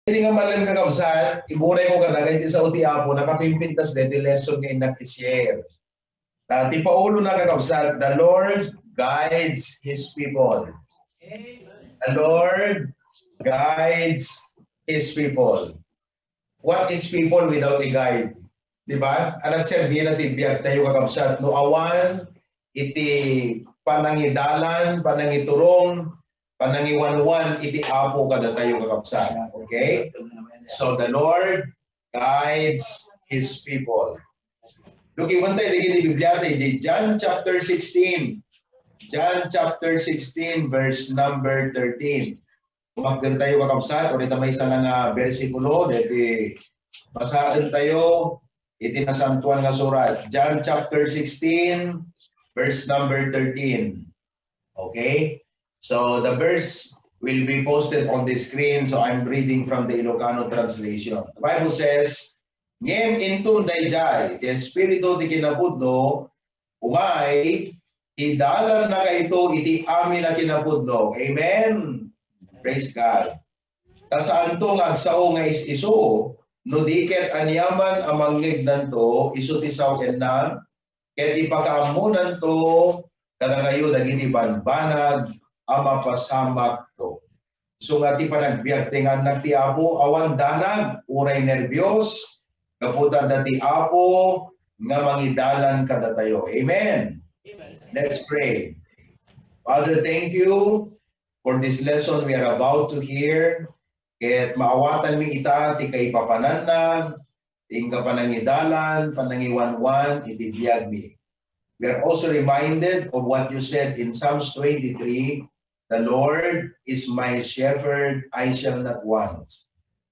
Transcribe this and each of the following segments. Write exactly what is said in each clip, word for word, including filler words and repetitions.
Iti nga malem, kakabsat, iburay ko kadagiti sao ti Apo, nakapimpintas deti lesson nga innak i-share. Ah, ti paulona, kakabsat, the Lord guides His people. The Lord guides His people. What is people without a guide? Di ba? Anat serbi na ti biag tayo, kakabsat, no awan iti panangidalan, panangiturong, panangiwanwan iti Apo kadatayo, kakabsat. Okay? So the Lord guides His people. Lukibon tayo dagiti Biblia tayo di John chapter sixteen. John chapter sixteen, verse number thirteen. Umakder tayo, kakabsat, uray ta maysa nga bersikulo, deti basaen tayo iti Nasantoan nga Surat. John chapter sixteen, verse number thirteen. Okay? So the verse will be posted on the screen. So I'm reading from the Ilocano translation. The Bible says, "Ngem inton daydiay, ti Espiritu ti kinapudno, umay, idalannakayto iti amin a kinapudno." Amen. Praise God. Ta saanto nga agsao nga is-isu, no di ket aniaman a mangngegnanto, isu ti sawenna, ket ipakaammonanto kadakayo dagiti banbanag a mapasamakto. Isu nga ti panagbiag ti nga annak ti Apo, awan danag, uray nerbios, gapu ta adda ti Apo nga mangidalan kadatayo. Amen. Amen. Let's pray. Father, thank you for this lesson we are about to hear. Ket maawatanmi ita ti kaipapananna, ti inka panangidalan, panangiwanwan iti biagmi. We are also reminded of what you said in Psalms twenty-three, "The Lord is my shepherd, I shall not want.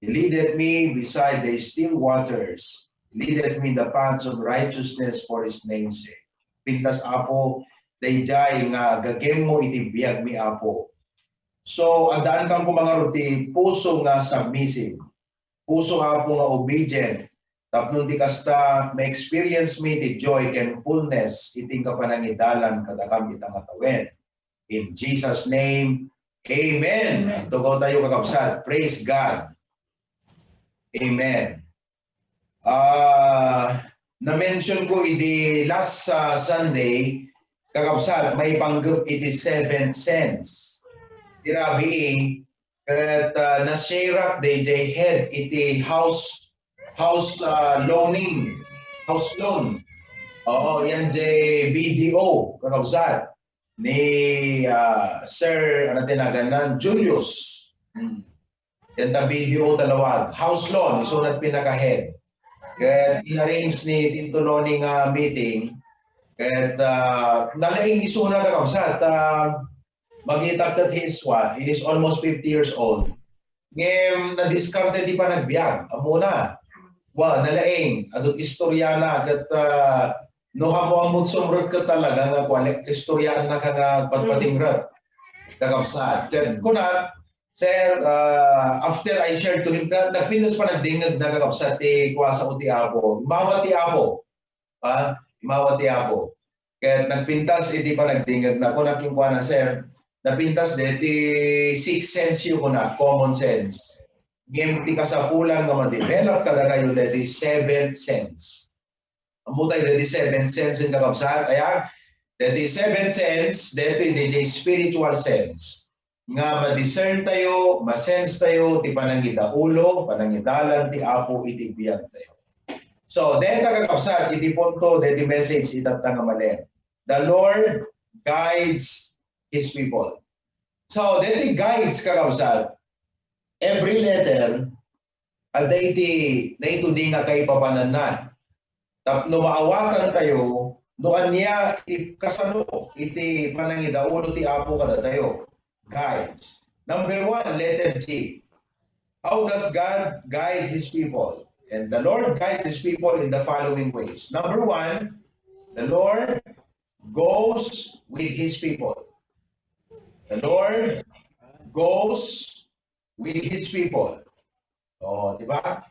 He leadeth me beside the still waters. He leadeth me in the paths of righteousness for His name's sake." Pintas, Apo, daydiay nga gaggemmo iti biagmi, Apo. So, addaan kan koma ngarud ti puso nga submissive, puso, Apo, nga obedient, tapno ti kasta, ma-experience mi ti joy ken fullness iti inka panangidalan kadakami ita nga tawen. In Jesus' name, amen. Amen. Agtugaw tayo, kakabsat. Praise God. Amen. Ah, na-mention ko idi last, ah, Sunday, kakabsat, maipanggep iti seventh sense. Ti rabii, ket, ah, na-share-ak daydiay head iti house, house, ah, loaning, house loan. Oo, yan di B D O, kakabsat. Ni, ah, Sir, ano tinagan nan? Julius. Hmm. Yan ta B D O ta lawag. House loan, isu na ti pinaka-head. Ket in-arrange ni Tito Loni nga meeting. Ket, ah, nalaing isuna, kakabsat, ah, makita ket he is what? He is almost fifty years old. Ngem nadiskarte ti panagbiag. Ammona. Wa, nalaing. Adu ti istoriana ket, ah, no ammo-ammo ti sumrek ket talaga nga kuan, istoriaannaka nga patpatingret. Kakabsat. Ket kuna, Sir, ah, after I shared to him, ka-, nagpintas panagdingegna, kakabsat, ti kuasa o ti Apo. Immawat ti Apo. Ha? Immawat ti Apo. Ket nagpintas iti panagdingegna, kunak kenkuana, "Sir, napintas deti sixth sense yo," kuna, "common sense. Ngem ti kasapulan nga ma-develop kadakayo deti seventh sense." Ammo tayo deti seventh sense, kakabsat, aya? Deti seventh sense, deti, deti spiritual sense. Nga ma-discern tayo, ma-sense tayo ti panangidaulo, panangidalan ti Apo iti biag tayo. So, deta, kakabsat, iti punto, deti message, itatta nga malem. The Lord guides His people. So, deti guides, kakabsat, every letter, adda iti naitudi nga kaipapananna. Tapno maawatantayo no ania ti kasano iti panangidaulo ti Apo kadatayo. Guides. Number one, letter G. How does God guide His people? And the Lord guides His people in the following ways. Number one, the Lord goes with His people. The Lord goes with His people. Oh, di ba?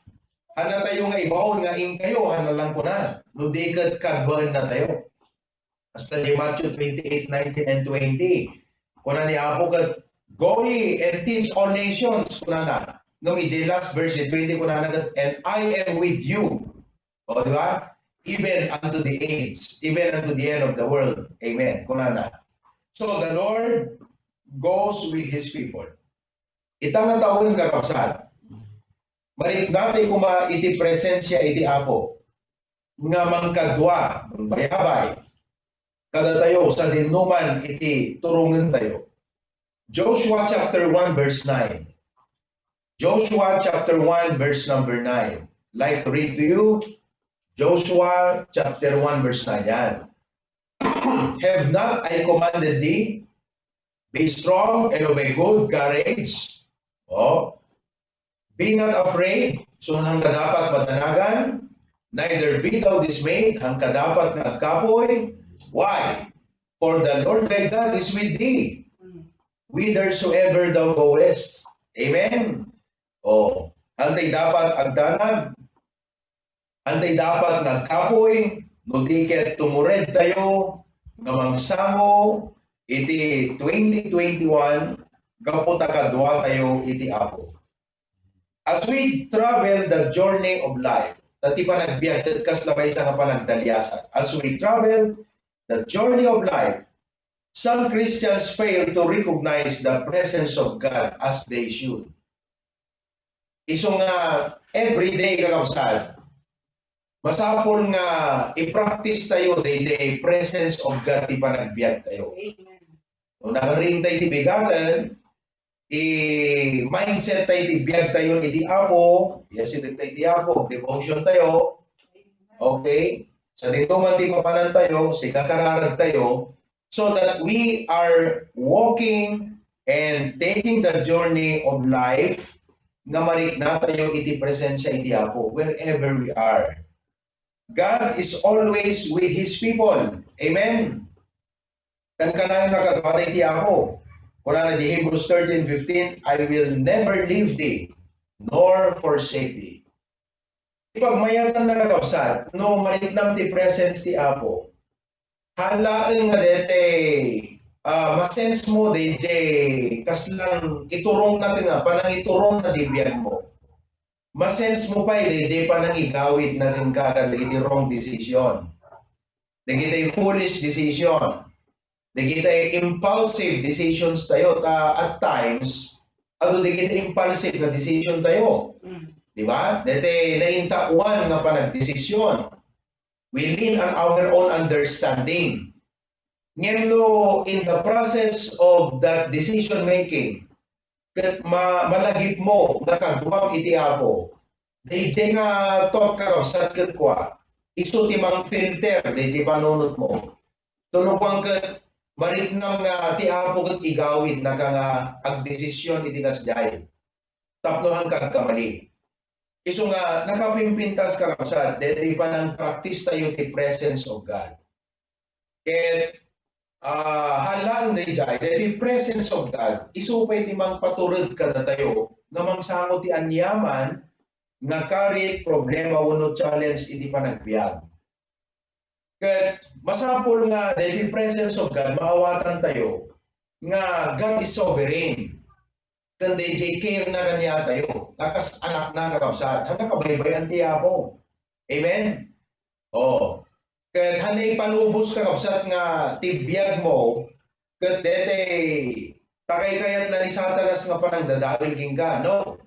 Hanna tayo nga ibaon nga inkayo, hanna lang kuna. No di ket kaduaenna tayo. Hasta di Matthew twenty-eight nineteen and twenty. Kuna ni Apo ket, "Go ye and teach all nations," kunana. Ngem iti last verse, twenty, kunana ket, "And I am with you." O, di ba? "Even unto the age, even unto the end of the world." Amen. Kunana. So, the Lord goes with His people. Ita nga tawen, kakabsat, mariknatayo koma iti presensia iti Apo nga mangkadua, mangbayabay kadatayo sadinoman iti turongentayo. Joshua chapter one verse nine. Joshua chapter one verse number nine. Like to read to you, Joshua chapter one verse nine. Yan. "Have not I commanded thee? Be strong and of a good courage." Oh, "Be not afraid, so hangka dapat madanagan, neither be thou dismayed, hangka dapat nga agkapuy." Why? "For the Lord thy God is with thee, whithersoever thou goest." Amen. Oh, hantay dapat agdanag, hantay dapat nga agkapuy, no di ket tumuredtayo nga mangsango iti twenty twenty-one gapu ta kaduatayo iti Apo. As we travel the journey of life, ta ti panagbiag ket kasla maysa nga panagdaliasat. As we travel the journey of life, some Christians fail to recognize the presence of God as they should. Isu nga everyday, kakabsat, masapul nga i-practice tayo daydi presence of God ti panagbiag tayo. Amen. No nakaring tayo ti bigaten, i-mindset tayo ti biag tayo iti Apo, iyasideg tayo iti Apo, devotion tayo. Okay? Sadinoman ti papanan tayo, sika kararag tayo, so that we are walking and taking the journey of life nga mariknatayo iti presensia iti Apo wherever we are. God is always with His people. Amen. Kankanayon nga kaduada iti Apo. Kunana di Hebrews thirteen fifteen, "I will never leave thee nor forsake thee." Ipagmayatanna, kakabsat, no mariknam ti presence ti Apo, haan laeng nga daytoy, ah, masense mo daydiay kaslang iturongna ken nga panangiturongna ti biagmo. Masense mo pay daydiay panangigawidna kenka kadagiti wrong decision, dagiti foolish decision, dagiti impulsive decisions tayo, ta at times, adu dagiti impulsive nga decision tayo. Mm. Di ba? Daytoy naintaoan nga panagdesisyon. We lean on our own understanding. Ngem no in the process of that decision making, ket ma-, malagipmo nga kaduam iti Apo, daydiay nga thought, kakabsat, ket kua, isu ti mang-filter daydiay panunotmo. Tunugan ket mariknam nga ti Apo ket igawidnaka nga agdesisyon iti kasdiay tapno haan ka agkamali. Isu nga nakapimpintas, kakabsat, daytoy panang-practice tayo ti presence of God. Ket, ah, haan laeng daydiay, daytoy presence of God, isu pay ti mangpatured kadatayo nga mangsango ti aniaman nga karit, problema, wenno challenge iti panagbiag. Ket masapul nga daytoy presence of God, maawatan tayo nga God is sovereign. Ken daydiay care na kaniatayo, ta kas anakna, kakabsat, haan nakabaybay-an ti Apo. Amen? Oh. Ket haan ipalubos, kakabsat, nga ti biagmo, ket daytoy ta kaykayat la ni Satanas nga panangdadawil kenka, no?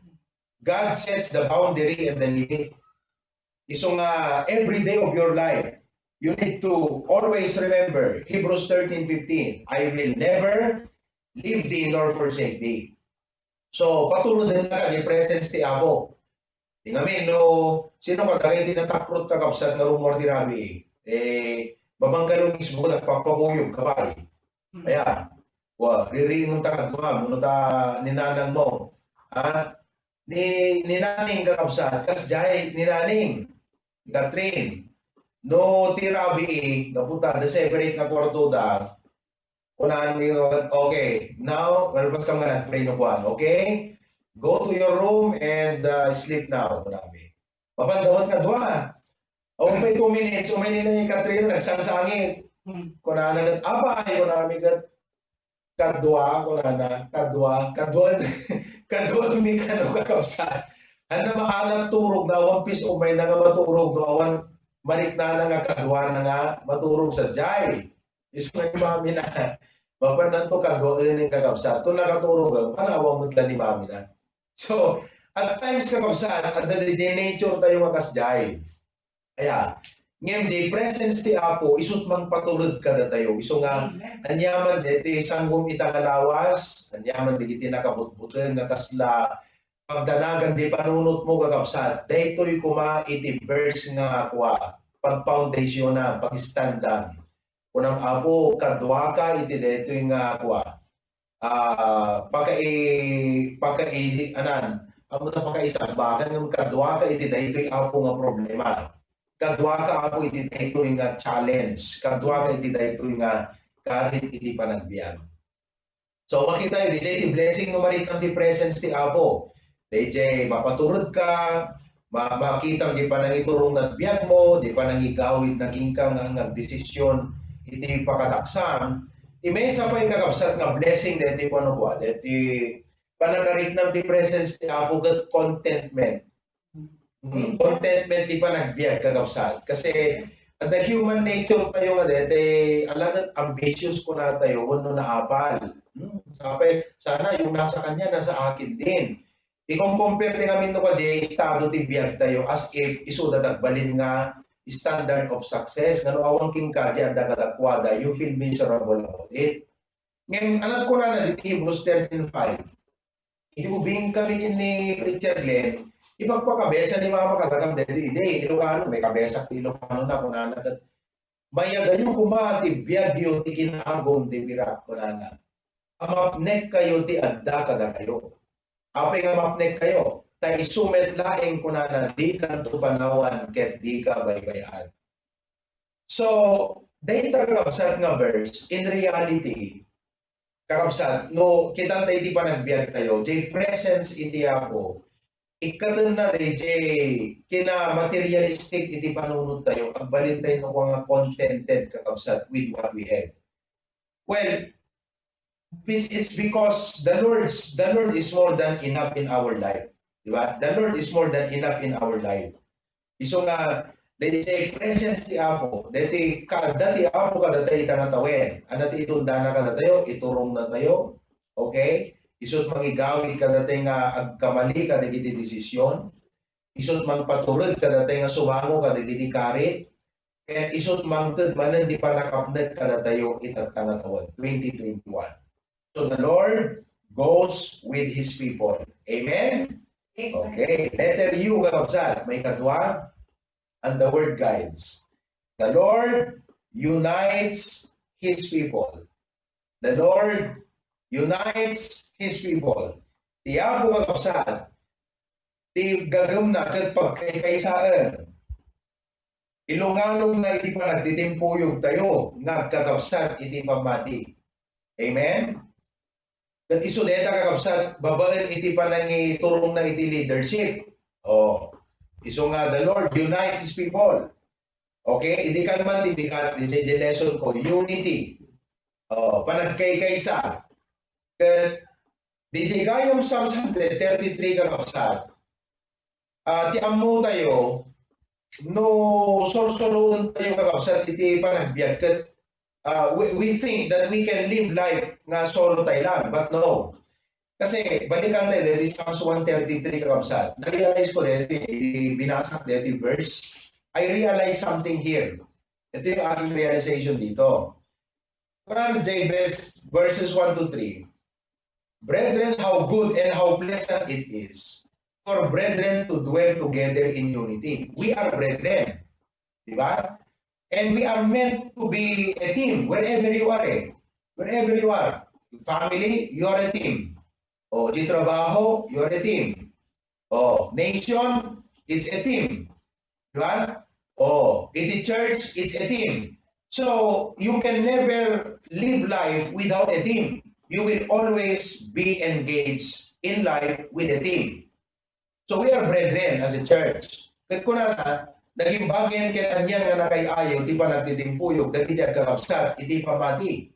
God sets the boundary and the limit. Isu nga every day of your life, you need to always remember Hebrews thirteen fifteen, "I will never leave thee nor forsake thee." So, paturudennaka ti presence ti Apo. Di ngamin, no, sino kadagiti nataprot, kakabsat, nga rummuar ti rabii? Eh, babangga no mismo, nagpapakuyog ka pay. Aya, wa, ririingon ta kadua, mano ta ni nanang mo. Ha? Ni, ni Naning, kakabsat, kasdiay ni Naning, ni Catherine. No ti rabii, gapu ta, the separate nga kwarto da, kunaan mi, "Okay, now, kalpaskam nga nag-pray no kuan, okay? Go to your room and, uh, sleep now," kunami. Mapan dawat kadua. Awan pay two minutes, umay ni Katrina, nagsangsangit. Hmm. Kunana ket, "Apay," kunami ket, "Kadua," kunana, "kadua, kadua, Kaduami kano, kakabsat. Ania, maalat turogna, awan pis umayna nga maturog no awan mariknana nga kaduana nga maturog sadiay. Isu nga ni mamina. Mapananto kaduaen, kakabsat. Kung nakaturog, para awan met la ni mamina. So, at times, kakabsat, adda daydiay nature tayo nga kasdiay. Aya, ngem diay presence ti Apo, isut' mangpaturod kadatayo. Isu nga, Amen. Aniaman deti sanggom ita nga lawas, aniaman dagiti nakabutbuteng nga kasla pagdanagan diay panunotmo, kakabsat, daytoy koma iti verse nga kua, pagfoundationam, pagstandam. Kunam, Apo, kaduaka iti daytoy nga kua, ah, pakai-, pakai-, anan, ammo ta pakaisagbakan ngem kaduaka iti daytoy, Apo, nga problema. Kaduaka, Apo, iti daytoy nga challenge. Kaduaka iti daytoy nga karit iti panagbiag. So, makita, daydiay ti blessing no mariknam ti presence ti Apo. Daydiay mapaturod ka, ma-, makitam di panangiturong nga biagmo, di panangigawid na kenka nga, nga desisyon iti pakadaksam. Ti maysa pay, kakabsat, nga blessing deti, kuano kua, deti panakariknam ti presence ti Apo ket contentment. Mm, contentment ti panagbiag, kakabsat. Kasi, adda human nature tayo nga deti, alagad ambitious kuna tayo, wenno naapal. Hmm, sapay, sana yung nasa kanya, nasa akin din. Ikom-compare ti ngamin no kadi estado ti biag tayo as if isuda dagbalin nga standard of success. Ngano awan kenka, di adda kadakuada, you feel miserable about it. Ngem, anat kunana diti Hebrews thirteen five. Idi ubing kami ni Preacher Glenn, ipagpakabesa ni Mama kadakam daytoy, idi Ilocano, may kabesak ti Ilocano na, kunana ket, "Mayagayo koma ti biagyo ti kinaagum ti pirak," kunana. "Amapnek kayo ti adda kadakayo. Apay nga mapnek kayo? Ta isu met laeng," kunana, "dikanto panawan ket dika baybay-an." So, dayta, kakabsat, nga verse, in reality, kakabsat, no, kitanta iti panagbiag tayo, diay presence iti Apo, ikkatenna daydiay kinamaterialistic iti panunot tayo, agbalin tayo no kua nga contented, kakabsat, with what we have. Well, it's, it's because the Lord's, the Lord is more than enough in our life. Di ba? The Lord is more than enough in our life. Isu nga, daydiay presence ti Apo, daytoy kaadda ti Apo kadatayo ita nga tawen. Ania ti itundana kadatayo? Iturongna tayo. Okay? Isut' mangigawid kadatayo nga agkamali kadagiti desisyon. Isut' mangpaturod kadatayo nga sumango kadagiti karit. Ken isut' mangted manen ti pannakapnek kadatayo itatta nga tawen, twenty twenty-one. So the Lord goes with his people. Amen? Amen. Okay. Letter U, kakabsat, maikadua, and the word guides. The Lord unites his people. The Lord unites his people. Ti Apo, kakabsat, ti gagumna ket pagkaykaysaen. Ilungalungna iti panagtitimpuyog tayo nga agkakabsat iti pammati. Amen? Ket isu dayta, kakabsat, babaen iti panangiturongna iti leadership. Oh, isu nga the Lord unites his people. Okay? Idi kan man ti bigat, di, di lesson ko, unity. Oh, panagkaykaysa. Ket di, di gayam Psalms one hundred thirty-three, kakabsat. Ah, ti ammo tayo, no, sorsuroen tayo, kakabsat, iti panagbiag ket, ah, we, we think that we can live life nga solo tayo lang, but no. Kasi balikan tayo dito, Psalms one thirty-three, kakabsat. Na-realize ko dito, eh, binasa ko dito yung verse. I realize something here. Ito yung aking realization dito. Para Jabez, verses one to three. Brethren, how good and how pleasant it is for brethren to dwell together in unity. We are brethren. Di ba? And we are meant to be a team wherever you are, eh. Wherever you are. Family, you are a team. O, di trabaho, you are a team. O, nation, it's a team. Di ba? O, iti church, it's a team. So, you can never live life without a team. You will always be engaged in life with a team. So, we are brethren as a church. Ket kunana, naging bagen ken anian nga nakay-ayo ti panagtitimpuyog dagiti agkakabsat iti pammati.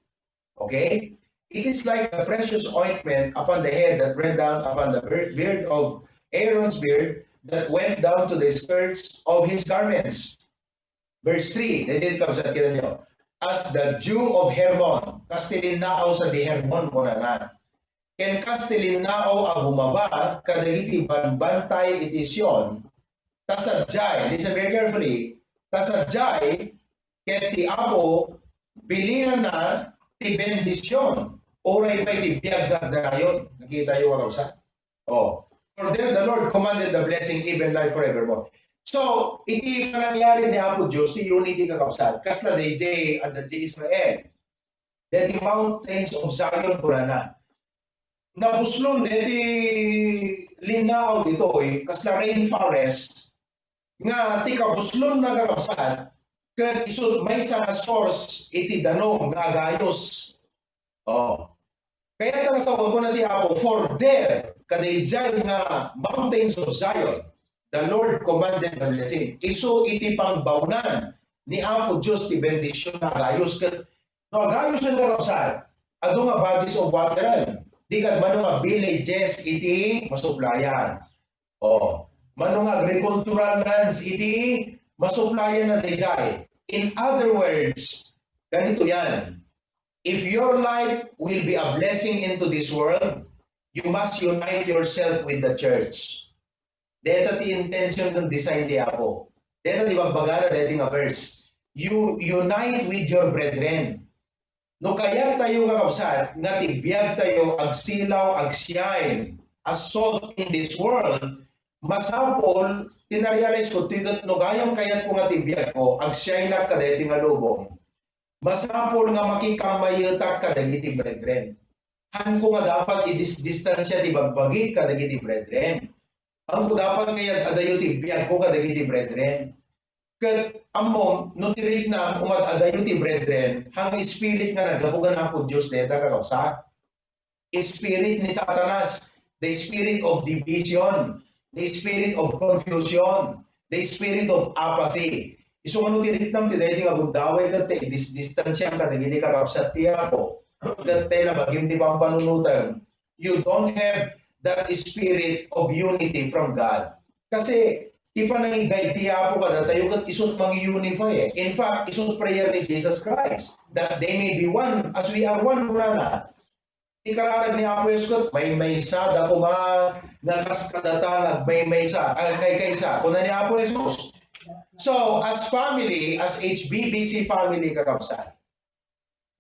Okay? It is like the precious ointment upon the head that ran down upon the beard of Aaron's beard, that went down to the skirts of his garments. Verse three, daydi kabsat, kita niyo, as the dew of Hermon, kas ti linnaaw sadi Hermon, kunana. Ken kas ti linnaaw a bumaba kadagiti banbantay iti Sion, ta sadiay, listen very carefully, ta sadiay ket ti Apo bilinanna ti bendision, uray pay ti biag nga agdarayon. Nakita yo, mga kabsat? Oh. For there the Lord commanded the blessing, even life forevermore. So, iti panangyari ni Apo Dios, ti unity, kakabsat, kasla daydi, adda di Israel. Daydi mountains of Zion, kunana. Nabuslon daydi linnaaw ditoy, kasla rainforest, nga ti kabuslonna, kakabsat, ket isu maysa nga source iti danum nga agayos. Oh. Kayat nga sawen, kuna ti Apo, for there, kadaydiay nga mountains of Zion, the Lord commanded the blessing. Isu iti pangbawnan ni Apo Dios ti bendision nga agayos. Ket no agayos nga, kakabsat, adu nga bodies of water, di kad mano nga villages iti masuplayan. Oh, mano nga agricultural lands iti masuplayan na daydiay. In other words, ganito yan. If your life will be a blessing into this world, you must unite yourself with the church. Deta ti intention ken design ti Apo. Deta ti bagbagana deti nga verse. You unite with your brethren. No kayat tayo, kakabsat, nga ti biag tayo agsilaw, agshine as salt in this world, masapul, ti narealize ko, ti ket no gayam kayat ko nga ti biag ko, agshine ak kadaytoy nga lubong, masapul nga makikammayetak kadagiti brethren. Hanko nga dapat idisdistansia ti bagbagik kadagiti brethren. Hanko dapat nga iyad-adayo ti biag ko kadagiti brethren. Ket ammom, no ti riknam, umad-adayo ti brethren, haan nga spirit nga naggapu ken Apo Dios dayta, kakabsat. Spirit ni Satanas, the spirit of division, the spirit of confusion, the spirit of apathy. Isu nga no ti riknam ti daydi nga gundaway ket ta idisdistansiam kadagiti kakabsat ti Apo, ket ta nabagim ti pampanunotem, you don't have that spirit of unity from God. Kasi ti panangi-guide ti Apo kadatayo ket isu ti mangi-unify, eh. In fact, isu ti prayer ni Jesus Christ, "That they may be one as we are one," kunana. Ti kararag ni Apo Jesus ket maymaysada koma nga kas kadata nga agmaymaysa, agkaykaysa, kuna ni Apo Jesus. So, as family, as H B B C family, kakabsat,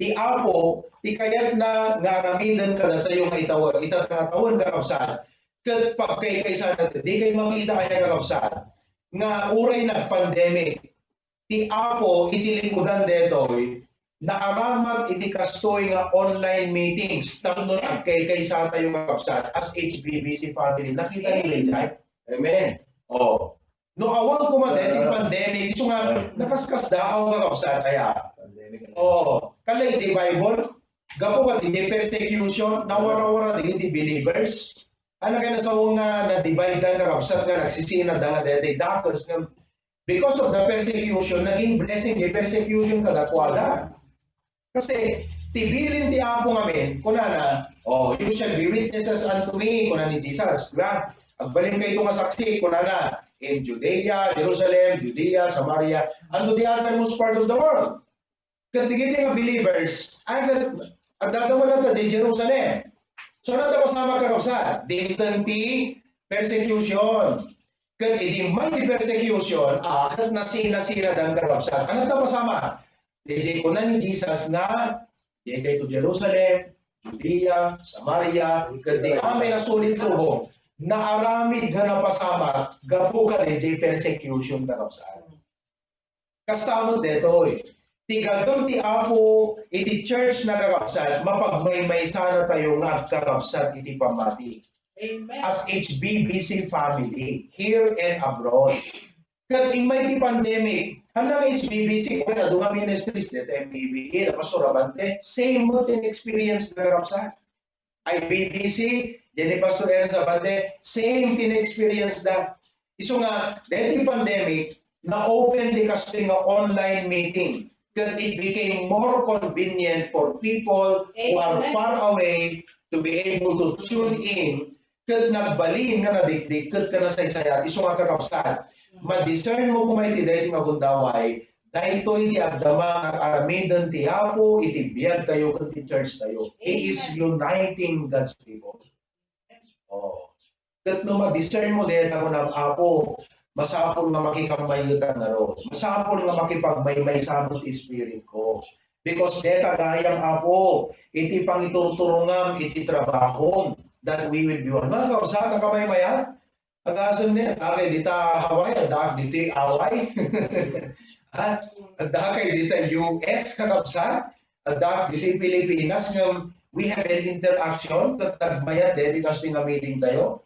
ti Apo, ti kayatna nga aramiden kadatayo nga itawen, ita nga tawen, kakabsat, ket pagkaykaysana, di kay makita aya, kakabsat, nga uray nag-pandemic, ti Apo iti likudan detoy, naaramat iti kastoy nga online meetings tapno agkaykaysa tayo, kakabsat, as H B B C family. Nakita niyo, right? Amen. Oh. No awan koma deti pandemic, isu nga nakaskasdaaw, kakabsat, aya. Pandemic. Oh, kala iti Bible, gapu ket iti persecution, nawarawara dagiti believers. Ania kay nasawen nga na-divide-an, kakabsat, nga nagsisinada nga deti dakes nga because of the persecution, naging blessing ti persecution kadakuada. Kasi ti bilin ti Apo ngamin, kunana, "Oh, you shall be witnesses unto me," kuna ni Jesus, di ba? "Agbalin kayto nga saksi," kunana, "in Judea, Jerusalem, Judea, Samaria, and to the uttermost part of the world." Ket dagiti nga believers, ay, ket adda-adda latta di Jerusalem. So, ania ti napasamak, kakabsat? Dimteng ti persecution. Ket idi immay ti persecution, ah, ket nasinasinadan, kakabsat. Ania ti napasamak? Diay kuna ni Jesus nga, "Diay kayto Jerusalem, Judea, Samaria, ket ti amin a sulit lubong, naaramid nga napasamak gapu kadaydiay persecution," kakabsat. Kasta met detoy. Ti gagem ti Apo iti church na, kakabsat, mapagmaymaysanatayo nga agkakabsat iti pammati. Amen. As H B B C family, here and abroad. Ket immay ti pandemic, haan lang H B B C, uray adu nga ministries, deta M B B E, da Pastor Abante, same met ti experience na, kakabsat. I B B C, diay ni Pastor Ernest Abante, same ti na-experience da. Isu nga, deti pandemic, na-open ti kastoy nga online meeting. Ket it became more convenient for people who are Amen. Far away to be able to tune in, ket nagbalin nga nadikdik ket kanasaysayat. Isu nga, kakabsat, ma-discern mo koma iti daytoy nga gundaway, daytoy ti agdama nga aramiden ti Apo iti biagtayo ken ti church tayo. He is Amen. Uniting God's people. Oh. Ket no ma-discern mo dayta, kunam, Apo, masapul nga makikammayetan ngarud. Masapul nga makipagmaymaysa met ti spirit ko. Because dayta gayam, Apo, iti pangiturturongam iti trabahom, that we will be one. Mga kakabsat, nakamaymayat? Agasem ni, adda kay dita Hawaii, adda ditoy Hawaii. Ha? Adda kay dita U S, kakabsat? Adda ditoy Pilipinas nga we have an interaction, ket nagmayat daydi kastoy nga meeting tayo.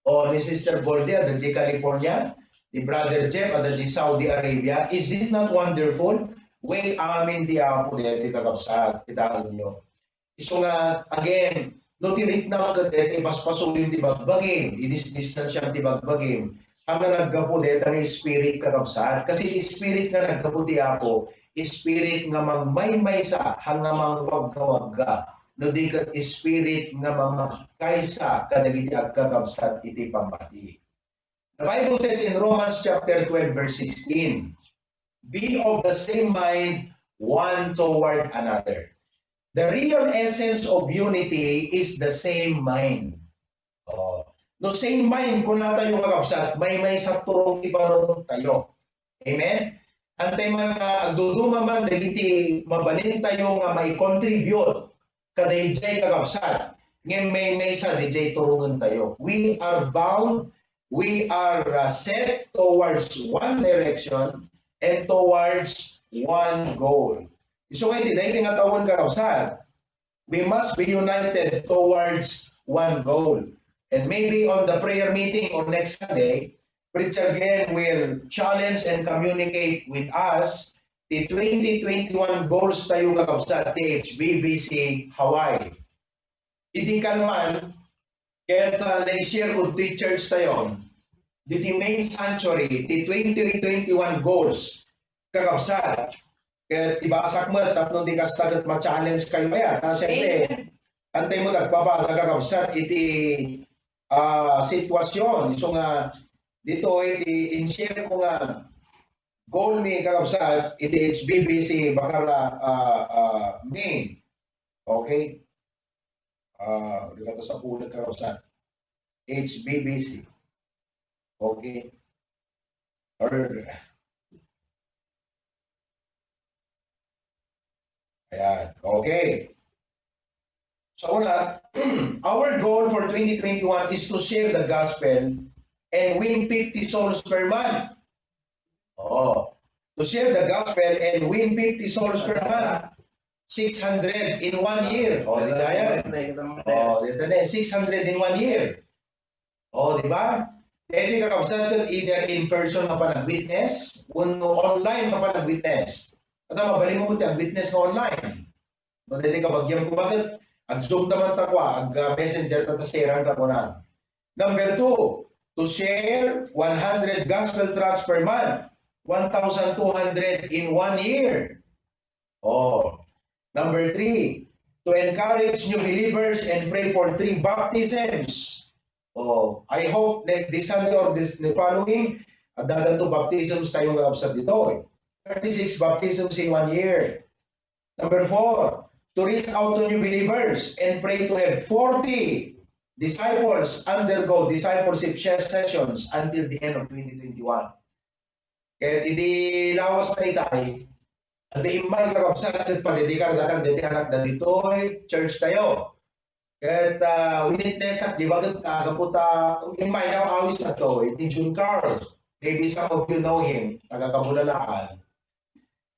O ni Sister Goldie, adda di California, ni Brother Jeff, adda di Saudi Arabia. Is it not wonderful? Way amin ti Apo daydi, kakabsat, kitaenyo. Isu nga, again, no ti riknam ket dayta, ipaspasulem ti bagbagim, idisdistansiam ti bagbagim, haan nga naggapu dayta nga spirit, kakabsat. Kasi ti spirit nga naggapu ti Apo, spirit nga mangmaymaysa, haan nga mangwaggawagga, no di ket spirit nga mamagkaysa kadagiti agkakabsat iti pammati. The Bible says in Romans chapter twelve, verse sixteen, "Be of the same mind one toward another." The real essence of unity is the same mind. Oh. No same mind, kuna tayo, kakabsat, maymaysa turong ti panunot tayo. Amen? Antay man nga agduduma man dagiti mabalin tayo nga mai-contribute kadaydiay, kakabsat, ngem maymaysa daydiay turongen tayo. We are bound, we are, uh, set towards one direction and towards one goal. Isu nga iti daydi nga tawen, kakabsat, we must be united towards one goal. And maybe on the prayer meeting on next Sunday, Preacher Glenn will challenge and communicate with us the twenty twenty-one goals tayo, kakabsat, ti H B B C Hawaii. Idi kalman, ket, ah, na-share ko ti church tayo, diti main sanctuary, ti twenty twenty-one goals, kakabsat, ket ibasak met tapno di kasta ket ma-challenge kayo aya. Ta, siyempre, Amen. Antay mo nagpabaga, kakabsat, iti, ah, sitwasyon. Isu nga, dito, iti in-share ko nga goal ni, kakabsat, iti H B B C Bacara, ah, ah, main. Okay? Ah, di ka to sa pulag, kakabsat. H B B C. Okay? Or, ayan. Okay. So, wala. Our goal for twenty twenty-one is to share the gospel and win fifty souls per month. Oh. To share the gospel and win fifty souls per month. Six hundred in one year. Oh, di kaya. Oh, di kaya. Six hundred in one year. Oh, di ba? Daytoy, kakabsat, ket either in person nga panagwitness, wenno online nga panagwitness. At mabalin mo ti agwitness nga online. No, daytoy kabagian ko, bakit? Ag-Zoom ta man ta kua, ag, ah, messenger ta, ta share-an ta kunan. Number two, to share one hundred gospel tracts per month, one thousand two hundred in one year. Oh. Number three, to encourage new believers and pray for three baptisms. Oh, I hope ne-, this Sunday or this, the following, adda danto baptisms tayo nga absent dito, eh. Thirty-six baptisms in one year. Number four, to reach out to new believers and pray to have forty disciples undergo discipleship ses-, sessions until the end of twenty twenty-one. Ket idi lawas ta itay, adda immay, kakabsat, ket padedikar dakan daydi anakda ditoy church tayo. Ket, ah, winitnessak, di ba, ket, ah, gapu ta, immay, naawis na to, ni Jun Carl. Maybe some of you know him, taga Kabulalaan.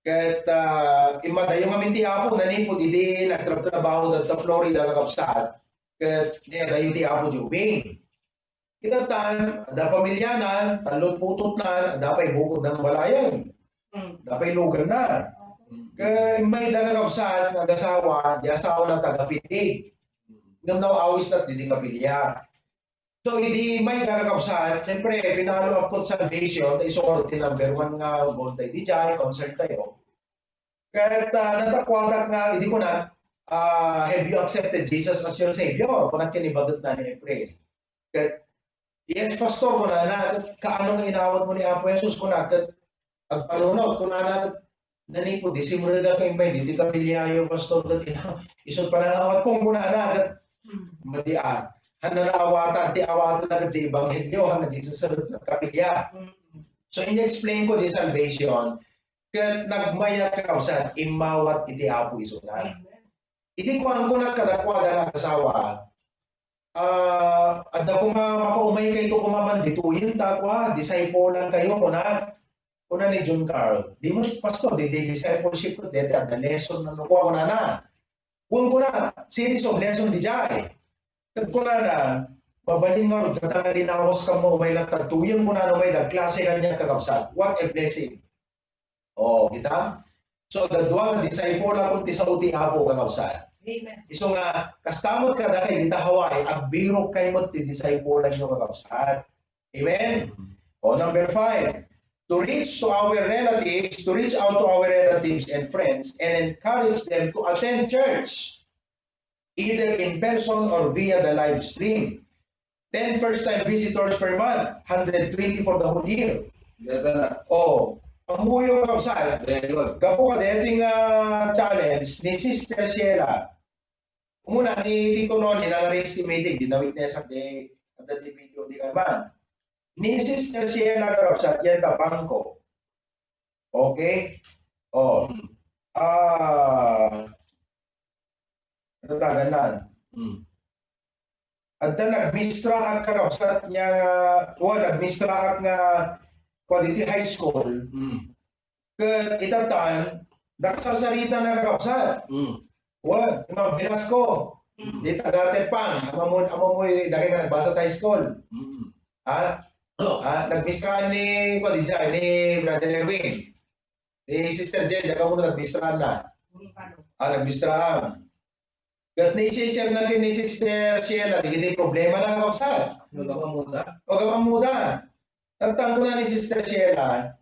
Ket, ah, immadayo ngamin ti Apo, nanipud idi nagtrabtrabaho dita Florida, kakabsat. Ket, ni adayo ti Apo Jubing. Kita tan, adda pamilianan, tallo putotnan, adda pay bukodnan balayan. Hmm. Adda pay luganna. Hmm. Ket immay da nga kabsat nga agasawa, di asawana taga Piti. Ngem naawis na ti di kapilya. So, idi immay da nga kabsat, siyempre, pinalo up ko salvation, ta isu ti number one nga goal tayo, di jay, concern tayo. Ket, ah, natakuatak nga, idi kunak, ah, "Have you accepted Jesus as your Savior?" Kunak ken ni bagetna ni April. Ket, "Yes, Pastor," kunana, ket, "Kaano nga inawatmo ni Apo Jesus?" Kunak, ket, "Agpanunot," kunana, ket, "Nanipud di simrega ka immay ditoy kapiliayo, Pastor, ket ina-, isu panangawatko," kunana, ket, "Madi a, haan a naawatan, ti awatenna ket ti ebanghelio, haan a di sasarek nga kapilia." So, in-explain ko di salvation, ket nagmayat, kakabsat, immawat iti Apo isuna. Amen. Iti kuanko kadakuada nga asawa, ah, adda koma makaumay kayto koma man ditoyen ta kua, disciple-an kayo, kuna, kuna ni John Carl. "Di mo, Pastor, di, di discipleship ket dayta adda lesson no kua," kunana. Wen kuna, "Series of lesson diay." Ket kunana, "Mabalin ngarud, ket nga linawas ka mo, umay latta ditoyen," kunana, "umay dagklase kaniak, kakabsat." What a blessing. Oh, kita? So, adda dua nga disciple-akon ti sao ti Apo, kakabsat. Amen. Isu nga, kasta met kadakay dita Hawaii, agbirok kay met ti disciple-anyo, kakabsat. Amen? Oh, number five, to reach to our relatives, to reach out to our relatives and friends and encourage them to attend church, either in person or via the live stream. Ten first-time visitors per month, hundred twenty for the whole year. Ganda na. Oh, ammoyo, kakabsat. Very good. Gapu kadaytoy nga challenge ni Sister Sheila. Umuna ni Tito Noni, nga na-arrest ti meeting, di na-witness-ak, di, adda ti video, di ka man. Ni Sister Sheila, kakabsat, dayta bangko. Okay? Oh. Hmm. Ah, ano tawagan na? Hmm. Adda nagmistra ak, kakabsat, nga, well, nagmistra ak nga, kuwan, iti high school. Hmm. Ket ita time, nakasarsarita na, kakabsat. Hmm. Well, Ma'am Velasco, Hmm. di taga Teppan, ammo, ammo, dagiti nga nagbasa ta high school. Hmm. Ha? Ah, nagmistraan ni, kuwan, di dyan, ni Brother Erwin. Ni Sister Jen, diak ammo no nagmistraan na. Ah, nagmistraan. Ket ni i-share na ken ni Sister Sheila, dagiti problema na, kakabsat. Agam-ammoda. Agam-ammoda. Nagtangko na ni Sister Sheila,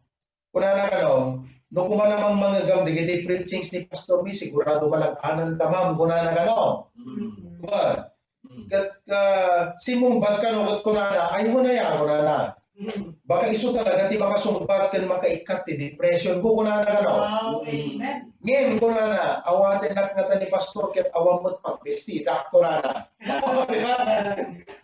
kunana kano, "No, kuman a mangngegam dagiti preachings ni Pastor Mi, sigurado malag-anan ka, ma'am," kunana kano. Mm. Kuman. Mm. Ket, ah, simmungbat kano ket kunana, "Ay, wen aya," kunana. Mm. "Baka isu talaga ti makasungbat ken makaikkat ti depression ko," kunana kano. Wow, amen. Ngem kunana, "Awatennak ngata ni Pastor ket awan met pagbestidak," kunana. Di ba?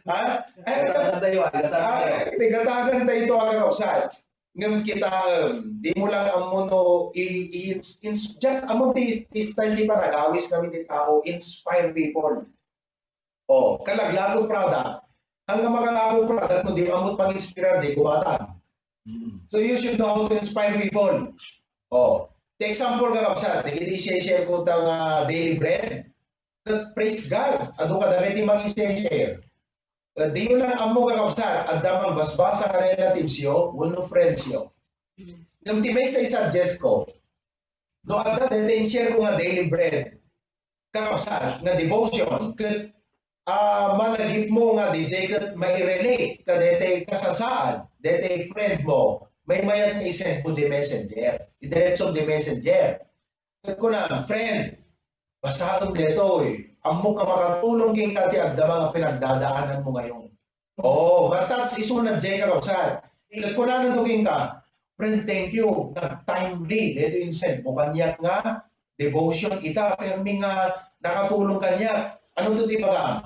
Ha? Ay, gatagan tayo, ah, gatagan tayo. Ah, gatagan tayo ito, ah, kakabsat. Ngem kita, em, di mo lang ammo no, i-, i-, ins-, just ammo ti, ti style ti panagawis kami ti tao, inspire people. Oh, kalaglago product. Haan nga makalako product no di ammo pang-inspirar, di kumatan. Mm. So you should know how to inspire people. Oh, ti example, kakabsat, dagiti i-share ko ta nga daily bread. Ket praise God, adu kadagiti mang-i-share. Ket diyo lang ammo, kakabsat, adda mangbasbasa nga relatives yo wenno friends yo. Ngem ti maysa i-suggest ko, no adda dayta in-share ko nga daily bread, kakabsat, nga devotion, ket, ah, malagipmo nga diay ket mairelate kadayta kasasaad, dayta friend mo, maymayat nga i-send mo di messenger. Idiretso di messenger. Ket kunam, "Friend, basaem daytoy. Ammok a makatulong kenka ti agdama nga pinagdadaananmo ngayon." Oh, matats isuna diay, kakabsat. Ket kunananto kenka, "Friend, thank you. Nag-timely daytoy insend mo kaniak nga devotion ita, permi nga nakatulong kaniak." Ano to ti ibagam?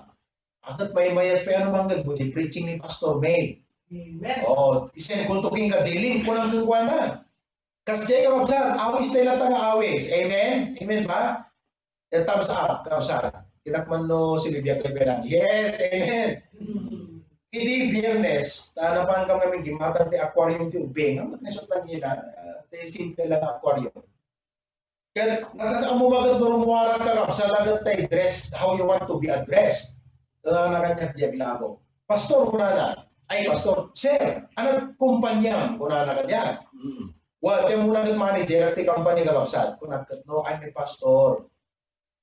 Agat maymayat pay ano mangngeg mo di preaching ni Pastor May. Amen. Oh, isend ko to kenka diay link, kunam kenkuana. Kasdiay, kakabsat, awis tayo latta nga awis. Amen? Amen ba? Eh, thumbs up, kakabsat. Kitak man no si Bibiak kay Belang. Yes, amen. Idi Biyernes, ta napan kami ngamin gimatang ti aquarium ti ubing. Ang magkasot lang yun, ah, ti simple lang aquarium. Ket, nakakaammo maget no rumuarak, kakabsat, laget tay dress, how you want to be addressed. Kunana kaniak diay aglago. "Pastor," kunana. "Ay, Pastor, Sir," anak kumpanyam, kunana kaniak. Mm. Well, ti ammona ket manager ti company, kakabsat. Kunak ket, "No, I'm a pastor."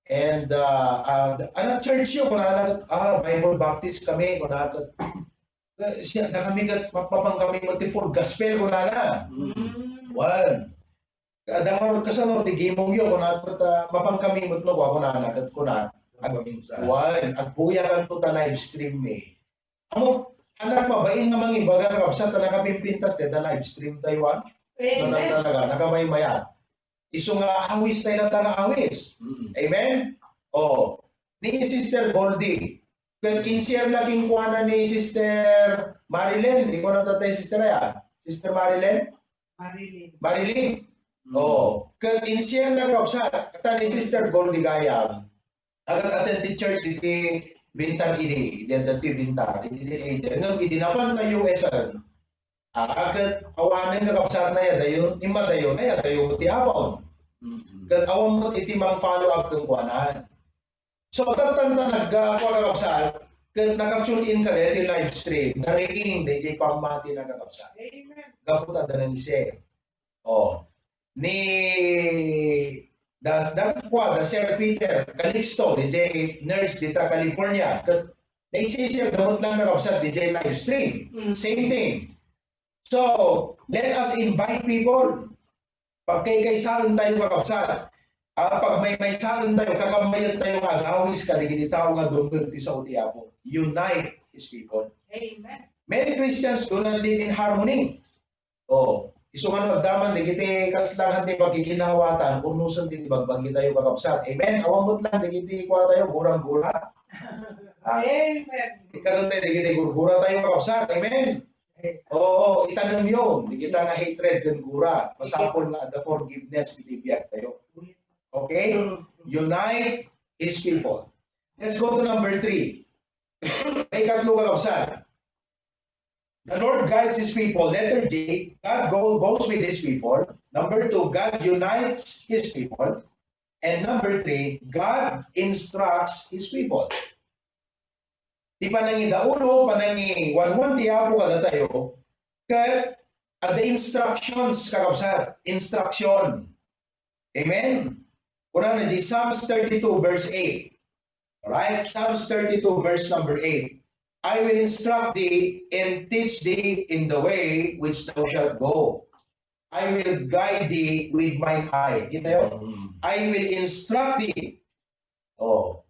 And, uh, uh, "Anong church yo?" Kunana, "Ah, Bible Baptist kami," kunana ket. "Eh, siya, da kami ket, mapapan kami met ti Full Gospel," kunana. Mm. Well, Adda ngarud, kasano ti gimongyo? Kuna, ta, mapankami met no, kunana, ket kuna, ag-, wan, agbuyakanto ta live stream mi. Amo, anak, mabain nga mangibaga, kakabsat, ta nakapimpintas dayta live stream tayo, ah. Amen. Talaga, nakamaymayat. Isu nga awis tayo lang nga awis. Mm. Amen? Oh. Ni Sister Goldie, ket in-share na kenkuana ni Sister Marilyn. Ikaw na tatay, Sister, aya? Sister Marilyn? Marilyn. Marilyn. Mm. Oh. Ket in-share na, kakabsat, ta ni Sister Goldie gayam. Agat-attend ti church iti bintar idi, idi adda ti bintar, idi, idi, idi. Ngem idi napan na U S an, ah, ket awanen, kakabsat, na iyadayo, immadayo, na iyadayo ti Apo. Mm-hmm. Ket awan met iti mang-follow up kenkuana. So, tattanta nagga-, kakabsat, ket naka-tune in ka daytoy live stream, nariing daytoy pammati na, kakabsat. Amen. Gapu ta adda nang-share. Oh. Ni das, da, kua, da Sir Peter Calixto, D J nurse dita California. Ket naisisir da met lang, kakabsat, D J live stream. Mm. Same thing. So, let us invite people. Pagkaykaysaen tayo, kakabsat. Ah, pagmaymaysaen tayo, kakamayan tayo nga agawis kadagiti tao nga dumngeg ti sao ti Apo. Unite His people. Amen. Many Christians do not live in harmony. Oh, isu nga no adda man dagiti kasla nga ti pagkikinawatan, urnosen ti bagbagi tayo, kakabsat. Amen. Awan met lang dagiti kua tayo, gurang-gura. Ah, amen. Ikadun tayo dagiti gurgura tayo, kakabsat. Amen. Oo, itanem yo dagita nga hatred ken gura. Masapul nga adda forgiveness iti biag tayo. Okay? Unite His people. Let's go to number three. Ikatlo, kakabsat. The Lord guides His people. Letter G, God go-, goes with His people. Number two, God unites His people. And number three, God instructs His people. Ti panangidaulo, panangiwanwan ti Apo kadatayo, ket adda instructions, kakabsat, instruction. Amen? Kunana di Psalms thirty-two verse eight. Alright? Psalms thirty-two verse number eight. "I will instruct thee and teach thee in the way which thou shalt go. I will guide thee with mine eye." Kita yo? Mm. "I will instruct thee." Oh.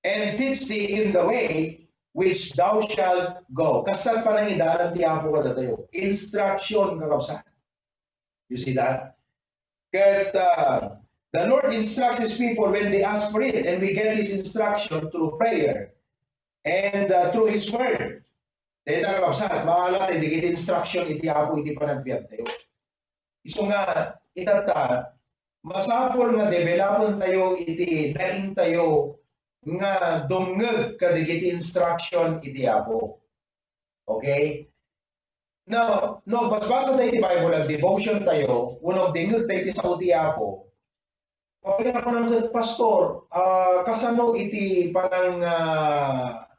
"And teach thee in the way which thou shalt go." Kastan panangidanan ti Apo kadatayo. Instruction, kakabsat. You see that? Ket, uh, the Lord instructs His people when they ask for it, and we get His instruction through prayer and, uh, through His Word. Dayta, kakabsat, maala ti dagiti instruction iti Apo iti panagbiag tayo. Isu nga, itatta, masapul nga developen tayo iti naing tayo nga dumngeg kadagiti instruction iti Apo. Okay? Now, no, basbasa tayo ti Bible, ag-devotion tayo, wenno agdengngeg tayo ti sao ti Apo, Pabalikan ko ngarud, Pastor, ah, kasano iti panang, ah,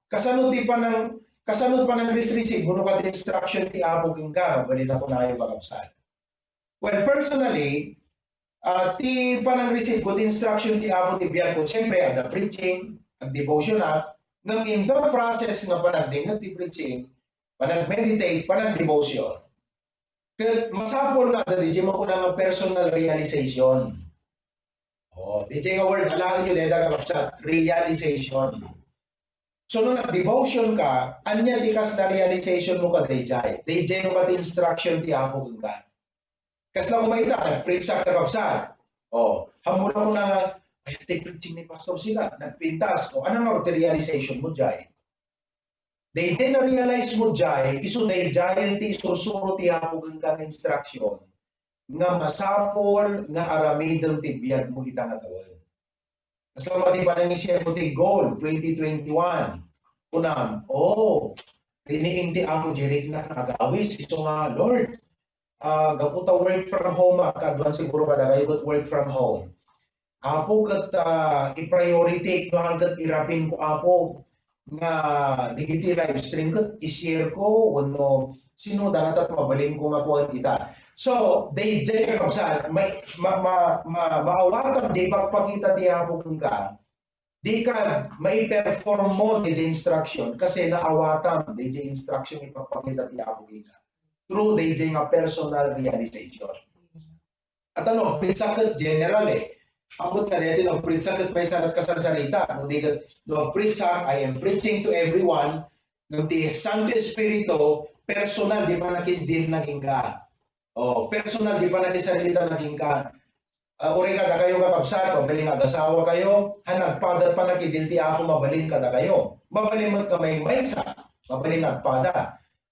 kasano ti panang, kasano panang-receive wenno ket instruction ti Apo kenka? Balita ko nayo, kakabsat. Well, personally, ah, ti panang-receive ko ti instruction ti Apo ti biag ko, siyempre, adda preaching, ag-devotional, ngem in the process nga panagdengngeg ti preaching, panag-meditate, panag-devotion, ket masapul nga adda D J makuna nga personal realization. Oh, D J nga word, alaenyo dayta, kakabsat, realization. So, no nag-devotion ka, ania ti kasla realization mo kadaydiay? Daydiay no ket instruction ti Apo kenka. Kasla koma ita, nag-preach sak, kakabsat. Oh, ammom la kuna nga, "Ay, ti preaching ni Pastor sika, nagpintas." O, ania ngarud ti realization mo diay? Daydiay na-realize mo diay, isu daydiayen ti isursuro ti Apo kenka nga instruction nga masapul nga aramidem ti biag mo ita nga tawen. Kasla koma ti panangisian mo ti goal twenty twenty-one. Kunam, "Oh, riniing ti Apo diay riknak nga agawis." Isu nga, "Lord, ah, gapu ta work from home, ah, kaduan siguro kadakayo ket work from home. Apo, ket, ah, i-priority no, haan ket irapin ko, Apo, nga dagiti live stream ket i-share ko wenno sino dana ta mabalin ko nga kuan ita." So, daydiay, kakabsat, ma-, ma-, ma-, ma-, maawatam diay ipakpakita ti Apo kenka, dika maiperform mo daydiay instruction, kasi naawatam daydiay instruction ipakpakita ti Apo kenka through daydiay nga personal realization. At ano, agpritsak ket general eh. Ammok nga daytoy no agpritsak ket maysa ket kasarsarita. Kundi ket no agpritsak, I am preaching to everyone. Ngem ti Santo Espiritu, personal ti pannakisdil na kenka. Oh, personal ti pannakisarita na kenka. Ah, uray kadakayo, kakabsat, mabalin nga agasawakayo, han agpada pannakidil ti Apo mabalin kadakayo. Mabalin met nga maymaysa, mabalin nga agpada.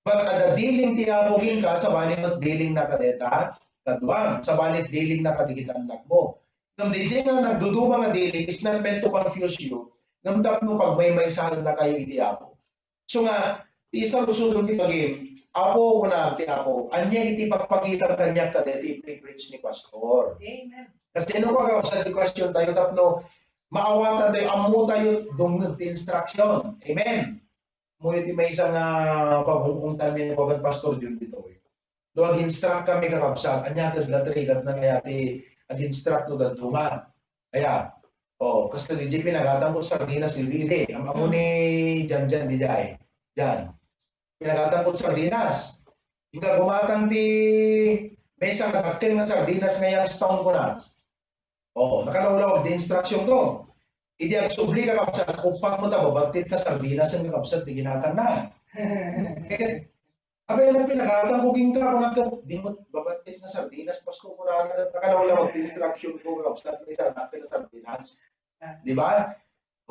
But adda diling ti Apo kenka, sabali met dilingna kadeta, kaduam, sabali dilingna kadagiti annakmo. Ngem diay nga nagduduma nga diling is not meant to confuse you, ngem tapno pagmaymaysaennakayo iti Apo. So nga, ti saludsodem ti bagim, Apo, kuna ti Apo, ania iti pagpakitam kaniak kadaytoy pre-preach ni Pastor? Amen. Kasdiay no, kakabsat, ti question tayo tapno maawatan tayo, ammo tayo dungngeg ti instruction. Amen. Ammoyo ti maysa nga paghungkong tayo ni Baban Pastor Jun ditoy. No ag-instruct kami, kakabsat, ania ket gatri, gatna kaya ti ag-instruct no dadduma. Aya, oh, kasta diay pinagatangko sardinas idi, idi. Am-, ammo ni Jan Jan diay. Jan. Pinagatangko sardinas. Inka gumatang ti maysa nga dakkel nga sardinas nga Youngstown, kuna. Oh, nakalawlawag ti instruction ko. Idi agsubli, kakabsat, uppat mo ta babattit ka sardinas, kakabsat, ti ginatangna. Kaya, Abay, nagpinagatang ko kenka, kunak, di mo babattit nga sardinas, Pastor, kuna, nakalawlawag ti instruction ko, kakabsat, may sarap ka na sardinas. Di ba?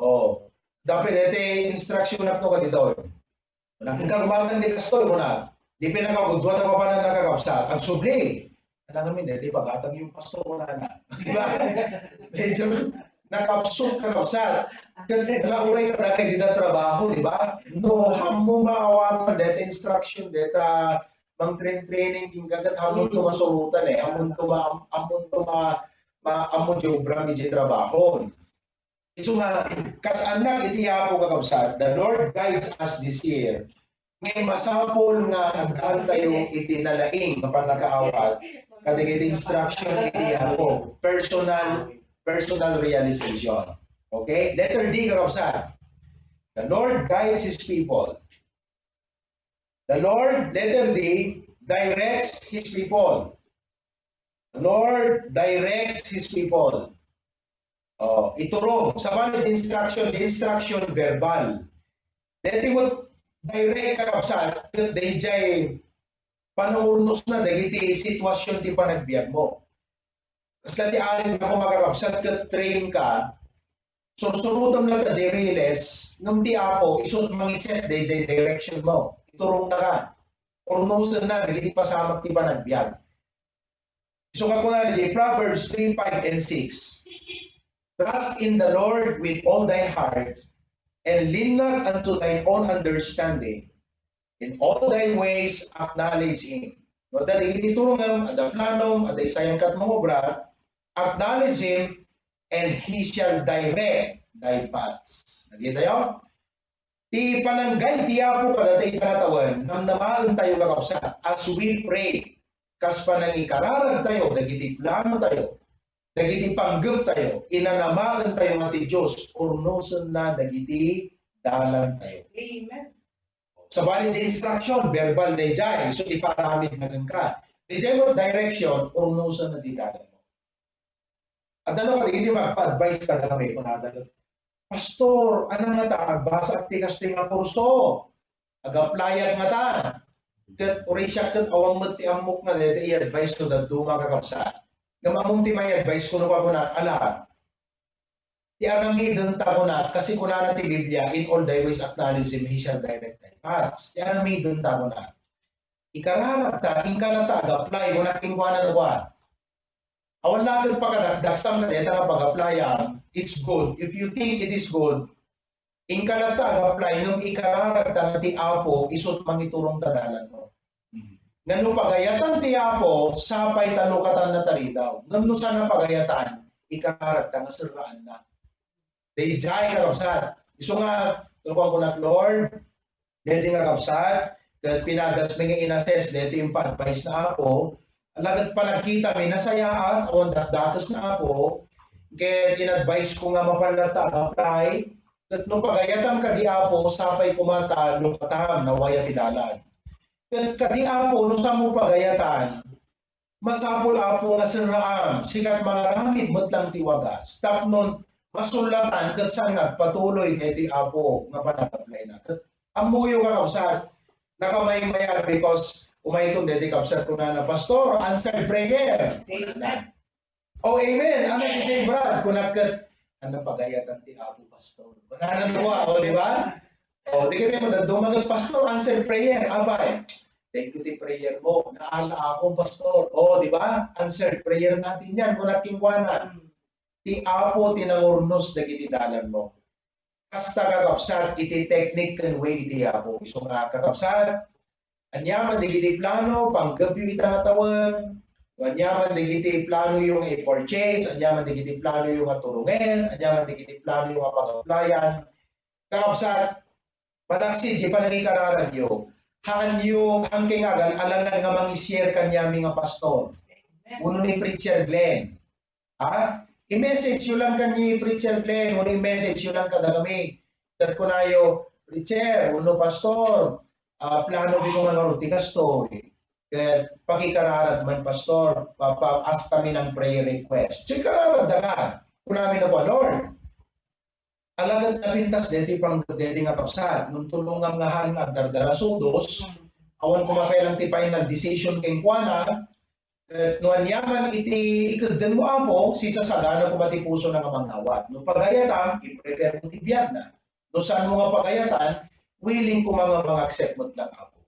Oh. Dapat iti instruction na to kadito. Kunak, inka gumatang di Pastor, kuna, di pinakagudua ta papanan na, kakabsat. Agsubli. Anak amin, deti pagatang yung Pastor, kuna na. Di ba? Medyo nakapsut, kakabsat. Ket nauray kadakay dita trabaho, di ba? No, ammo maawatan deta instruction, deta mang-train-training, king kagat ammo to masurutan eh. Ammo to ma-, ammo to ma-, ma-, ammo di obra, di trabaho. Isu nga, kas annak iti Apo, kakabsat, the Lord guides us this year. Ngem masapul nga addaan tayo iti nalaing nga pannakaawat kadagiti instruction iti Apo. Personal, personal realization. Okay? Letter D, kakabsat. The Lord guides His people. The Lord, letter D, directs His people. The Lord directs His people. Oh, iturong. Sabali, instruction, instruction verbal. Deti mo direct, kakabsat, ket daydiay panangurnosna dagiti sitwasyon ti panagbiag mo. Kasla ti alim na, kakabsat, ket train ka, sursurutem na ta di riles, ngem ti Apo, isu mangiset daydiay direction mo. Iturong na ka. Urnosen na dagiti pasamak ti panagbiag. Isu nga kuna di Proverbs three, five, and six, "Trust in the Lord with all thine heart, and lean not unto thine own understanding. In all thy ways, acknowledge Him." No, dagiti turongem, adda planom, adda isayangkat mangobra, acknowledge Him, and He shall direct thy paths. Nakita yo? Ti pananggay ti Apo kadata ita nga tawen, namnamaen tayo, kakabsat, as we pray, kas panangikararag tayo dagiti plano tayo, dagiti panggep tayo, inanamaen tayo nga ti Dios urnosenna dagiti dalan tayo. Amen. Sabali ti instruction, verbal daydiay, so iparamid na kenka. Daydiay mo direction, urnosen na ti dalan mo. At ano ka, di magpa-advise ka kami, kunada, "Pastor, ano nga ta, agbasa ti kastoy nga kurso? Ag-applyak nga ta." Ket uray siak ket awan met ti ammok nga dayta i-advise no dadduma, kakabsat. Ngem ammom ti may advise ko no kakunak, ala, ti aramiden ta kunak, kasi kunana ti Biblia, "In all thy ways acknowledge him, he shall direct thy paths." Ti aramiden ta kunak. Ikararag ta, inka na ta ag-apply, kunak, inkuana no kuan. Awan laeng pakadakdaksam kadayta nga pag-applyan, it's good. If you think it is good, inka latta ag-apply, ngem ikararag ta nga ti Apo, isut mangiturong ta dalan mo. Mhm. Nga no pagayatan ti Apo, sapay ta lukatan na taridaw. Ngem no saan a pagayatan, ikararag ta nga serraan na. Daydiay, kakabsat. Isu nga, tulkuan ko na, Lord, daydiay nga kabsat, ket pinadas mi nga in-assess, daydiay impa-advise na Apo, ala ket panagkita mi, nasayaat, awan dakdakes na Apo, ket in-advise ko nga mapan latta apply, ket no pagayatan kadi Apo, sapay koma ta lukatam, nawaya ti dalan. Ket kadi Apo, no saan mo pagayatan, Masapul, Apo, nga serraam, sika ti mangaramid met lang ti wagas. Tapno masullatan ket saan nga agpatuloy daytoy, Apo, nga panagaplayna. Ket ammoyo nga kabsat, nakamaymayar because umayton daytoy kabsat kunana, "Pastor, answered prayer." Amen. "Oh, amen. Ano, D J Brad?" Kunak ket, "Ano, pagayatan ti Apo, Pastor." Kunana, oh, di ba? Oh, di kami madaduma ket, "Pastor, answered prayer." Apay, "Thank you ti prayer mo. Naala akon, Pastor." Oh, di ba? Answered prayer natin yan. Kunak kenkuana, "Ti Apo ti nangurnos dagiti dalan mo." Kasta, kakabsat, iti teknik ken way iti Apo. Isu nga, kakabsat, aniaman dagiti plano, panggepyo ita nga tawen, no aniaman dagiti planoyo nga i-purchase, aniaman dagiti planoyo nga turungen, aniaman dagiti planoyo nga pag-applyan, kakabsat, malaksid ti panangikararadyo, haanyo, haankayo nga agal-alangan nga mangi-share kaniami nga pastor. Uno ni Preacher Glenn. Ha? I-message yo lang kan ni Preacher Glenn, wenno i-message yo lang kadakami. Ket kunayo, "Preacher, wenno Pastor, ah, plano mi nga ngarud ti kastoy. Ket pakikararag man, Pastor, pa, pa, ask kami ng prayer request." So, ikararag daka. Kunami na po, "Lord, alagad napintas deti pang-, deti nga kabsat, nung tulongam nga haan nga agdardarasudos, awan ko mapelang ti final decision kenkuana, ket no aniaman iti ikeddeng mo, Apo, sisasagana koma ti puso na nga mangawat. No pagayatam, i-prepare mo ti biag na. No saan mo nga pagayatan, willing koma nga mang-accept met lang, Apo."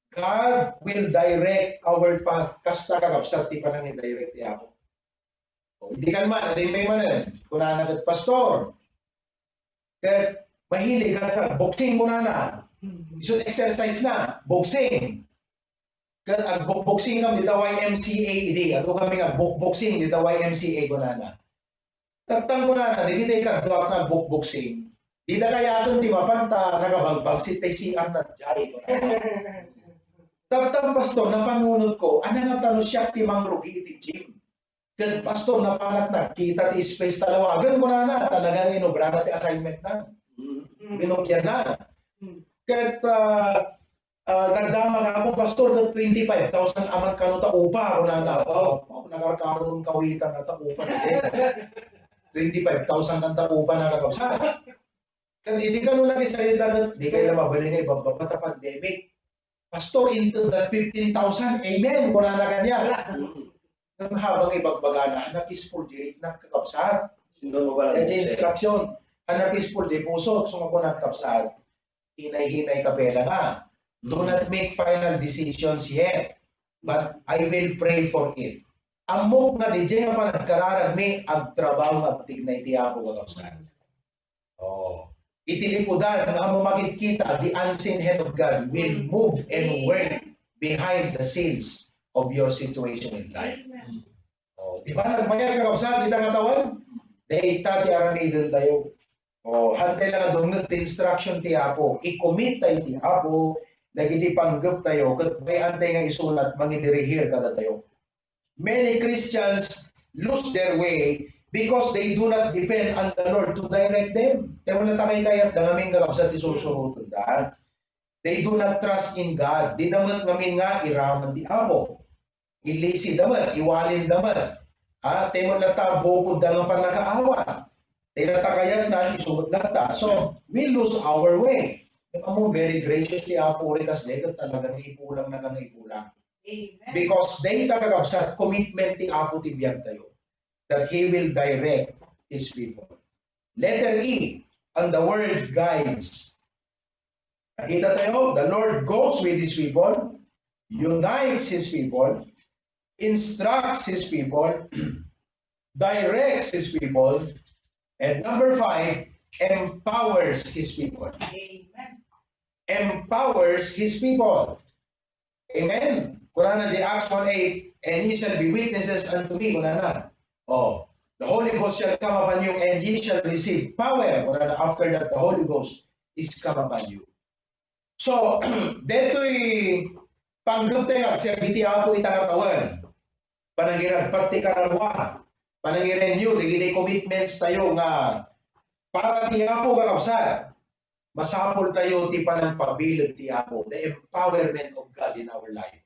God will direct our path. Kasta, kakabsat, ti panangidirect ti Apo. O, idi kan man, adi pay manen, kunana ket, "Pastor, ket mahilig ka ka boxing," kunana. Isu ti exercise na, boxing. Ket agbokboksingam dita Y M C A idi, adu kami nga agbokboksing dita Y M C A, kunana. Tattang kunana, dagiti kaduak nga agbokboksing, dida kayaten ti mapan ta nakabagbagsit tay C R na diay, kunana. Tattang, Pastor, napanunotko, ania ngata no siak ti mangrugi iti gym? Ket, Pastor, napanak nagkita ti space ta lawagen, kunana, talaga nga inubrana ti assignment na. Mm. Binukian na. Mm. Ket, ah, ah, nagdamag ako, "Pastor, ket twenty-five thousand a month kano ta upa," kunana. Oo. Oh, nakarkaro ng kawitan na ta upa na din. Twenty-five thousand kan ta upa na, kakabsat. Ket idi kano nakisarita ket di kayo na mabalin nga ibagbaba ta pandemic. "Pastor, into the fifteen thousand, amen," kunana kaniak. Ngem habang ibagbagana, ania peaceful di riknak, kakabsat. Sino mo ba? Iti instruction, ania peaceful di puso, so nga kunak, kabsat, hinay-hinay ka pela nga. Do not make final decisions yet, but I will pray for it. Ammok nga diay nga panagkararagmi, agtrabaho nga agtignay ti Apo, kakabsat. Oh. Iti likudan nga ammo makikita, the unseen hand of God will move and work behind the scenes of your situation in life. Amen. Oh, di ba? Nagmayat, kakabsat, ita nga tawen? Dayta ti aramiden tayo. Oh, hantay lang nga dumngeg ti instruction ti Apo. I-commit tayo ti Apo dagiti panggep tayo, ket bay-an tayo nga isunat, mangidirihir kadatayo. Many Christians lose their way because they do not depend on the Lord to direct them. Tayo na takay kayat da ngamin, kakabsat, ti sursurutenda. They do not trust in God. Di da met ngamin nga iraman ti Apo. Ilisida met, iwalinda met. Ha? Tayo met latta, bukod da nga pannakaawat. Tayo latta kayat na, isu met latta. So, we lose our way. Ngem ammo, very gracious ti Apo, uri kas dayta talaga nga ipulang na nga ipulang. Amen. Because dayta, kakabsat, commitment ti Apo ti biag tayo, that He will direct His people. Letter E, and the word guides. Nakita tayo, the Lord goes with His people, unites His people, instructs His people, directs His people, and number five, empowers His people. Amen. Empowers His people. Amen. Kunana di Acts one eight, "And ye shall be witnesses unto me," kunana. Oh, "The Holy Ghost shall come upon you, and ye shall receive power." Kunana, after that, the Holy Ghost is come upon you. So, detoy panggep tayo nga agserbi ti Apo ita nga tawen. Panangiragpat ti kararua. Panangirenew dagiti commitments tayo nga para ti Apo, kakabsat. Masapul tayo ti panangpabileg ti Apo, the empowerment of God in our life.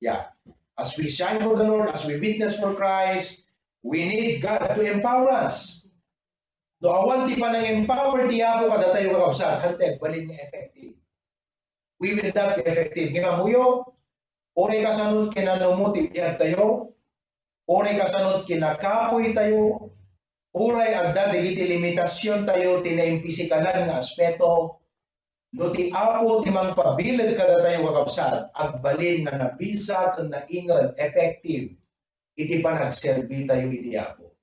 Yeah. As we shine for the Lord, as we witness for Christ, we need God to empower us. No awan ti panang-empower ti Apo kadatayo, kakabsat, hantay agbalin nga effective. We will not be effective. Ngem ammoyo, uray kasano ti kinanumo ti biagtayo, uray kasano ti kinakapoytayo, uray adda dagiti limitasiontayo ti naimpisikalan nga aspeto, no ti Apo ti mangpabileg kadatayo, kakabsat, agbalin nga nabisa ken nainged, effective iti panagserbitayo iti Apo.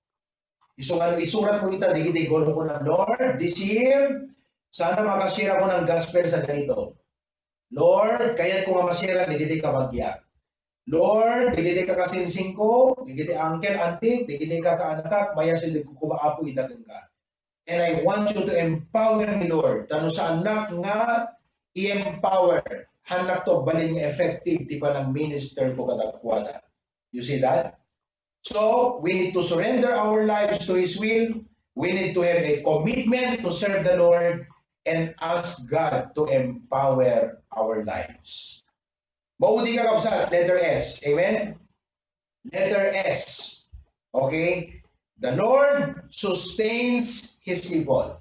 Isu nga no isuratmo ita dagiti goal mo, kunam, "Lord, this year, sana makashare ako ng gospel sa ganito. Lord, kayatko nga mashare dagiti kabagiak. Lord, dagiti kakasinsinko, dagiti uncle, auntie, dagiti kakaanakak, mayasidegko koma, Apo, ita kenka. And I want you to empower me, Lord." Ta no saannak nga i-empower, haannak to agbalin nga effective ti panang-minister ko kadakuada. You see that? So, we need to surrender our lives to His will. We need to have a commitment to serve the Lord and ask God to empower our lives. Maudi, kakabsat, letter S. Amen? Letter S. Okay? The Lord sustains His people.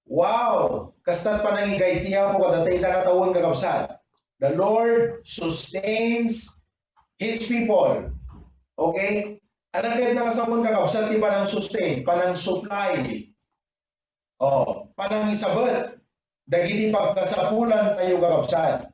Wow! Kasta't panangigay ti Apo kadatayo nga tawen, kakabsat. The Lord sustains His people. Okay? Anang kayat nga sawen, kakabsat, ti panang-sustain, panang-supply, oh, panangisabet dagiti pagkasapulantayo, kakabsat.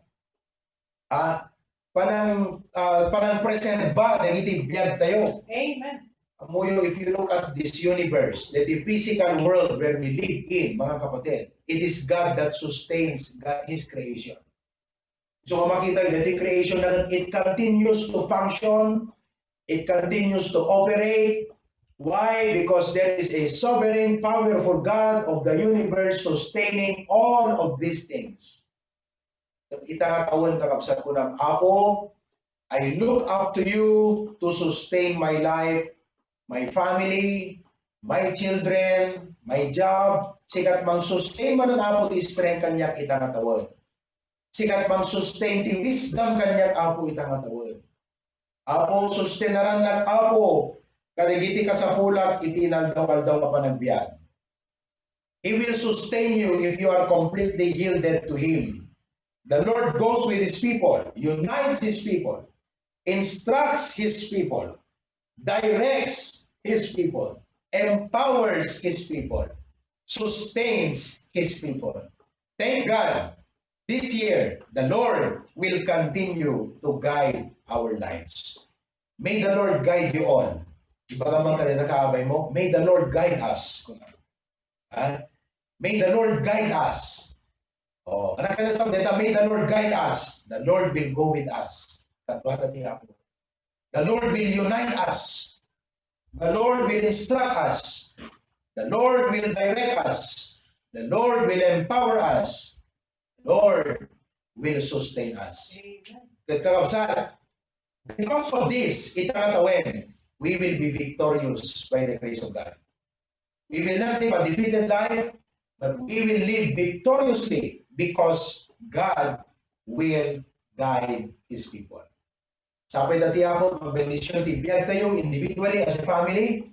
Ah, panang, ah, panangpreserba dagiti biagtayo. Amen. Ammoyo, if you look at this universe, that the physical world where we live in, mga kapatid, it is God that sustains God, His creation. So, makita that the creation na it continues to function, it continues to operate. Why? Because there is a sovereign, powerful God of the universe sustaining all of these things. Ita nga tawen, kakabsat, kunam, "Apo, I look up to you to sustain my life, my family, my children, my job." Sika ti mang-sustain manen, Apo, ti strength kaniak ita nga tawen. Sika ti mang-sustain ti wisdom kaniak, Apo, ita nga tawen. Apo, sustenarannak, Apo, kadagiti kasapulak iti inaldaw-aldaw a panagbiag. He will sustain you if you are completely yielded to Him. The Lord goes with His people, unites His people, instructs His people, directs His people, empowers His people, sustains His people. Thank God, this year, the Lord will continue to guide our lives. May the Lord guide you all. Ibaga man kadayta kaabay mo, "May the Lord guide us." Ha? "May the Lord guide us." Oh, anak ka na sa deta, "May the Lord guide us." The Lord will go with us. Kaduada ti Apo. The Lord will unite us. The Lord will instruct us. The Lord will direct us. The Lord will empower us. The Lord will sustain us. Amen. Ket, kakabsat, because of this, ita nga tawen, we will be victorious by the grace of God. We will not live a defeated life, but we will live victoriously because God will guide His people. Sapay ta ti Apo ti magbendision ti biagtayo individually, as a family,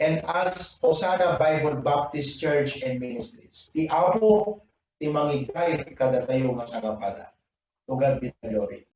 and as Hosanna Bible Baptist Church and Ministries. Ti Apo ti mangi-guide kadatayo nga sangapada. To God be the glory.